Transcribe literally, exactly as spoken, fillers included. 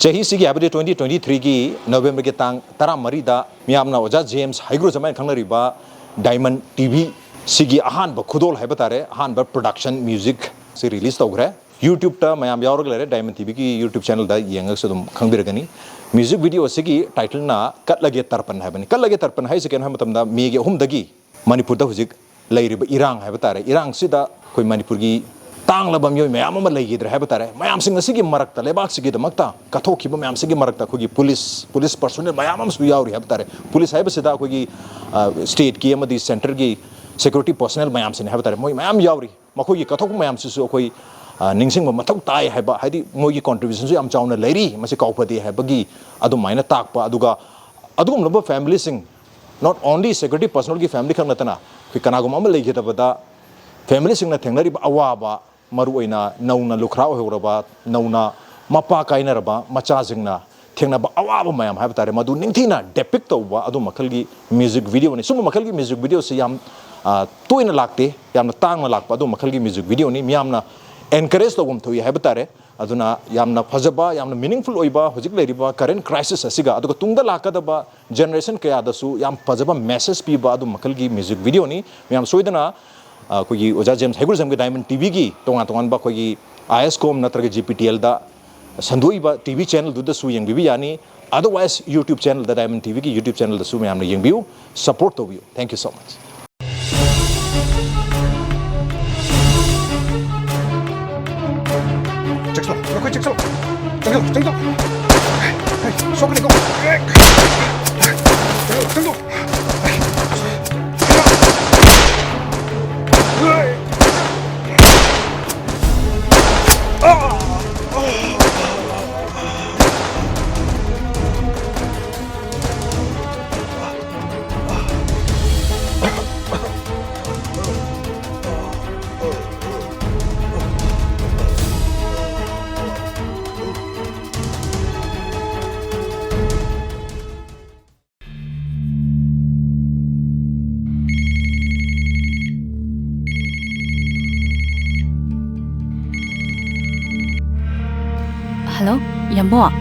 ꯆꯍꯤꯁꯤꯒꯤ ꯍꯥꯏꯕꯗꯤ twenty twenty-threeꯒꯤ Novemberꯒꯤ ꯇꯥꯡ ꯇꯔꯥꯃꯔꯤꯗ ꯃꯤꯌꯥꯝꯅ ꯑꯣꯖꯥ ꯖꯦꯝꯁ ꯍꯩꯒ꯭ꯔꯨꯖꯝ ꯍꯥꯏꯅ ꯈꯪꯅꯔꯤꯕ Diamond TVꯁꯤꯒꯤ ꯑꯍꯥꯟꯕ ꯈꯨꯗꯣꯜ ꯍꯥꯏꯕ ꯇꯥꯔꯦ, ꯑꯍꯥꯟꯕ production musicꯁꯤ release ꯇꯧꯈ꯭ꯔꯦ꯫ YouTubeꯇ ꯃꯌꯥꯝ ꯌꯥꯎꯔꯒ ꯂꯩꯔꯦ, Diamond TVꯒꯤ YouTube channelꯗ ꯌꯦꯡꯉꯒꯁꯨ ꯑꯗꯨꯝ ꯈꯪꯕꯤꯔꯒꯅꯤ꯫ Music video ꯑꯁꯤꯒꯤ titleꯅ ꯀꯠꯂꯒꯦ ꯇꯔꯄꯟ ꯍꯥꯏꯕꯅꯤ꯫ ꯀꯠꯂꯒꯦ ꯇꯔꯄꯟ ꯍꯥꯏꯁꯤ ꯀꯩꯅꯣ ꯍꯥꯏꯕ ꯃꯇꯝꯗ, ꯃꯦꯒꯤ ꯑꯍꯨꯝꯗꯒꯤ ꯃꯅꯤꯄꯨꯔꯗ ꯍꯧꯖꯤꯛ ꯂꯩꯔꯤꯕ ꯏꯔꯥꯡ ꯍꯥꯏꯕ ꯇꯥꯔꯦ, ꯏꯔꯥꯡꯁꯤꯗ ꯑꯩꯈꯣꯏ ꯃꯅꯤꯄꯨꯔꯒꯤ ꯇꯥꯡꯂꯕ ꯃꯤꯑꯣꯏ ꯃꯌꯥꯝ ꯑꯃ ꯂꯩꯈꯤꯗ꯭ꯔꯦ ꯍꯥꯏꯕ ꯇꯥꯔꯦ꯫ ꯃꯌꯥꯝꯁꯤꯡ ꯑꯁꯤꯒꯤ ꯃꯔꯛꯇ, ꯂꯩꯕꯥꯛꯁꯤꯒꯤꯗꯃꯛꯇ ꯀꯠꯊꯣꯛꯈꯤꯕ ꯃꯌꯥꯝꯁꯤꯒꯤ ꯃꯔꯛꯇ ꯑꯩꯈꯣꯏꯒꯤ police, police personnel ꯃꯌꯥꯝ ꯑꯃꯁꯨ ꯌꯥꯎꯔꯤ ꯍꯥꯏꯕ ꯇꯥꯔꯦ꯫ Police ꯍꯥꯏꯕꯁꯤꯗ ꯑꯩꯈꯣꯏꯒꯤ, ꯑ, stateꯀꯤ ꯑꯃꯗꯤ centreꯒꯤ security personnel ꯃꯌꯥꯝꯁꯤꯅꯤ ꯍꯥꯏꯕ ꯇꯥꯔꯦ꯫ ꯃꯣꯏ ꯃꯌꯥꯝ ꯌꯥꯎꯔꯤ꯫ ꯃꯈꯣꯏꯒꯤ ꯀꯠꯊꯣꯛꯄ ꯃꯌꯥꯝꯁꯤꯁꯨ ꯑꯩꯈꯣꯏ, ꯑ, ꯅꯤꯡꯁꯤꯡꯕ ꯃꯊꯧ ꯇꯥꯏ ꯍꯥꯏꯕ, ꯍꯥꯏꯗꯤ ꯃꯣꯏꯒꯤ contributionꯁꯨ ꯌꯥꯝ ꯆꯥꯎꯅ ꯂꯩꯔꯤ, ꯃꯁꯤ ꯀꯥꯎꯐꯗꯦ ꯍꯥꯏꯕꯒꯤ ꯑꯗꯨꯃꯥꯏꯅ ꯇꯥꯛꯄ꯫ ꯑꯗꯨꯒ ꯑꯗꯨꯒꯨꯝꯂꯕ familyꯁꯤꯡ, not only security personnelꯒꯤ family ꯈꯛ ꯅꯠꯇꯅ, ꯑꯩꯈꯣꯏ ꯀꯅꯥꯒꯨꯝꯕ ꯑꯃ ꯂꯩꯈꯤꯗꯕꯗ familyꯁꯤꯡꯅ ꯊꯦꯡꯅꯔꯤꯕ ꯑꯋꯥꯕ, ꯃꯔꯨꯑꯣꯏꯅ ꯅꯧꯅ ꯂꯨꯈ꯭ꯔꯥ ꯑꯣꯏꯍꯧꯔꯕ, ꯅꯧꯅ ꯃꯄꯥ ꯀꯥꯏꯅꯔꯕ ꯃꯆꯥꯁꯤꯡꯅ ꯊꯦꯡꯅꯕ ꯑꯋꯥꯕ ꯃꯌꯥꯝ ꯍꯥꯏꯕ ꯇꯥꯔꯦ, ꯃꯗꯨ ꯅꯤꯡꯊꯤꯅ depict ꯇꯧꯕ ꯑꯗꯨ ꯃꯈꯜꯒꯤ music videoꯅꯤ꯫ ꯁꯨꯝꯕ ꯃꯈꯜꯒꯤ music videoꯁꯤ ꯌꯥꯝ, ꯑ, ꯇꯣꯏꯅ ꯂꯥꯛꯇꯦ, ꯌꯥꯝꯅ ꯇꯥꯡꯅ ꯂꯥꯛꯄ ꯑꯗꯨ ꯃꯈꯜꯒꯤ music videoꯅꯤ꯫ ꯃꯤꯌꯥꯝꯅ encourage ꯇꯧꯐꯝ ꯊꯣꯛꯏ ꯍꯥꯏꯕ ꯇꯥꯔꯦ꯫ ꯑꯗꯨꯅ ꯌꯥꯝꯅ ꯐꯖꯕ, ꯌꯥꯝꯅ meaningful ꯑꯣꯏꯕ ꯍꯧꯖꯤꯛ ꯂꯩꯔꯤꯕ current crisis ꯑꯁꯤꯒ, ꯑꯗꯨꯒ ꯇꯨꯡꯗ ꯂꯥꯛꯀꯗꯕ generation ꯀꯌꯥꯗꯁꯨ ꯌꯥꯝ ꯐꯖꯕ message ꯄꯤꯕ ꯑꯗꯨ ꯃꯈꯜꯒꯤ music videoꯅꯤ꯫ ꯃꯌꯥꯝ ꯁꯣꯏꯗꯅ, ꯑ, ꯑꯩꯈꯣꯏꯒꯤ ꯑꯣꯖꯥ ꯖꯦꯝꯁ ꯍꯩꯒ꯭ꯔꯨꯖꯝꯒꯤ Diamond TVꯒꯤ ꯇꯣꯉꯥꯟ ꯇꯣꯉꯥꯟꯕ ꯑꯩꯈꯣꯏꯒꯤ ISCOM ꯅꯠꯇ꯭ꯔꯒ GPTLꯗ ꯁꯟꯗꯣꯛꯏꯕ TV channelꯗꯨꯗꯁꯨ ꯌꯦꯡꯕꯤꯕ ꯌꯥꯅꯤ꯫ Otherwise, YouTube channelꯗ, Diamond TVꯒꯤ YouTube channelꯗꯁꯨ ꯃꯌꯥꯝꯅ ꯌꯦꯡꯕꯤꯌꯨ, support ꯇꯧꯕꯤꯌꯨ꯫ Thank you so much. ꯆꯪꯁꯤꯜꯂꯣ, ꯅꯈꯣꯏ ꯆꯪꯁꯤꯜꯂꯣ꯫ ꯆꯪꯁꯤꯜꯂꯣ, ꯆꯪꯁꯤꯜꯂꯣ꯫ ꯍꯩ, ꯁꯣꯛꯀꯅꯤꯀꯣ꯫ ꯆꯪꯁꯤꯜꯂꯣ, ꯆꯪꯁꯤꯜꯂꯣ꯫ Hello, ꯌꯥꯝꯕꯣ꯫